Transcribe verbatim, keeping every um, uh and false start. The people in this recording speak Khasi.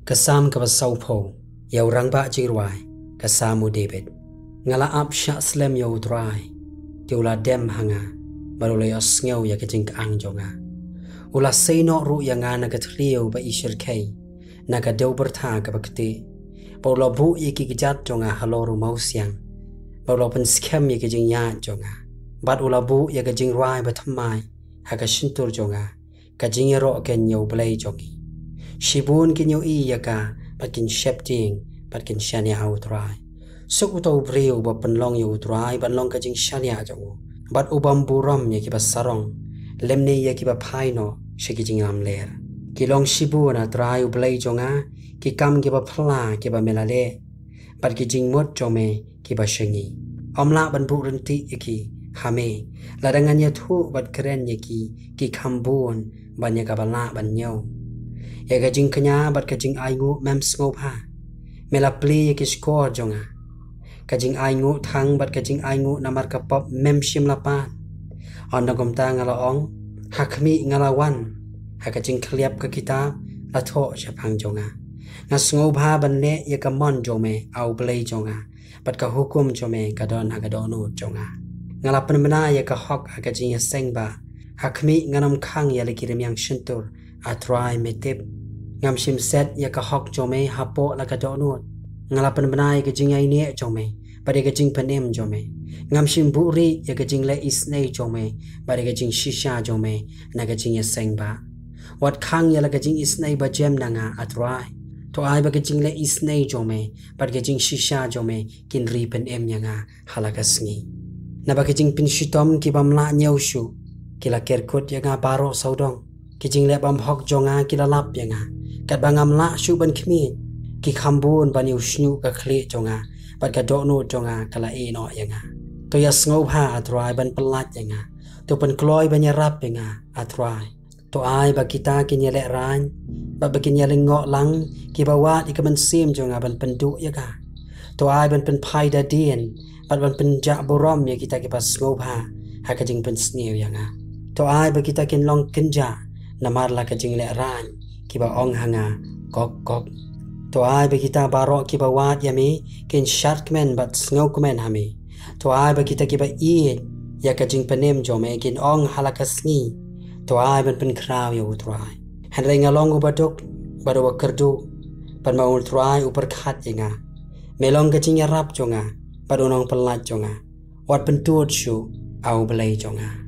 Ka Salm kaba sawphew, ïa u rangbah jingrwai, ka Salm u David. Nga la ap shah slem ïa u Trai, te u la dem ha nga, bad u la ïohsngew ïa ka jingkyang jong nga. U la sei noh ruh ïa nga na ka thliew ba i shyrkhei, na ka dew byrtha kaba ktieh. Bad u la buh ïa ki kjat jong nga halor u mawsiang, bad u la pynskhem ïa ka jingïaid jong nga. Bad u la buh ïa ka jingrwai bathymmai ha ka shyntur jong nga, ka jingïaroh ken ïa U Blei jong ngi. Shibun kin ïohi ïa ka, bad kin sheptieng, bad kin shaniah ha u Trai. Suk uta u briew uba pynlong ïa u Trai ban long ka jingshaniah jong u, bad u bym burom ïa kiba sarong, lymne ïa kiba phai noh sha ki jinglamler. Ki long shibun, A Trai U Blei jong nga, ki kam kiba phylla kiba me la leh, bad ki jingmut jong me kiba shyngi. Ym lah ban buh ryntih ïa ki ha me. Lada ngan ïathuh bad kren ïa ki, ki kham bun ban ïa kaba lah ban ñiew. Ïa ka jingkñia bad ka jingainguh mem sngewbha. Me la plie ïa ki shkor jong nga. Ka jingainguh thang bad ka jingainguh namar ka pop mem shym la pad. Ynda kumta nga la ong, ha khmih nga la wan. Ha ka jingkhylliap ka kitab la thoh shaphang jong nga. Nga sngewbha ban leh ïa ka mon jong me, A U Blei jong nga, bad ka hukum jong me ka don ha ka dohnud jong nga. Nga la pynbna ïa ka hok ha ka jingïaseng ba, ha khmih ngan ym khang ïa la ki rmiang shyntur, A Trai me tip. Ngam shym set ïa ka hok jong me hapoh la ka dohnud. Nga la pynbna ïa ka jingïaineh jong me, bad ïa ka jingpynim jong me. Ngam shym buhrieh ïa ka jingleh isynei jong me, bad ïa ka jingshisha jong me na ka jingïaseng ba. Wat khang ïa la ka jingisynei ba jem na nga, A Trai. To ai ba ka jingleh isynei jong me, bad ka jingshisha jong me kin ri pynim ïa nga ha la ka sngi. Naba ki jingpynshitom ki bym lah ñiew shuh, ki la kerkut ïa nga baroh sawdong. Ki jingleh bymhok jong nga ki la lap ïa nga. Katba ngam lah shuh ban khmih, ki kham bun ban ïohsngew ka khlieh jong nga, bad ka dohnud jong nga ka la ïeh noh ïa nga. To ïa sngewbha, A Trai, ban pyllait ïa nga. To pynkloi ban ïarap ïa nga, A Trai. To ai ba kita kin ïalehrain, bad ba kin ïalyngngoh lang kiba wad ïa ka mynsiem jong nga ban pynduh ïa ka. To ai ban pynphai da dien, bad ban pynjah burom ïa kita kiba sngewbha ha ka jingpynsniew ïa nga. To ai ba kita kin long kynjah namar la ka jinglehrain, kiba ong ha nga, Kok, kok. To ai ba kita baroh kiba wad ïa me kin shad kmen bad sngewkmen ha me. To ai ba kita kiba ïeit ïa ka jingpynim jong me kin ong ha la ka sngi, To ai ban pynkhraw ïa U Trai. Hynrei nga long uba duk bad uba kyrduh, bad ma U Trai u pyrkhat ïa nga. Me long ka jingïarap jong nga, bad u nongpyllait jong nga. Wat pyntud shuh, A U Blei jong nga.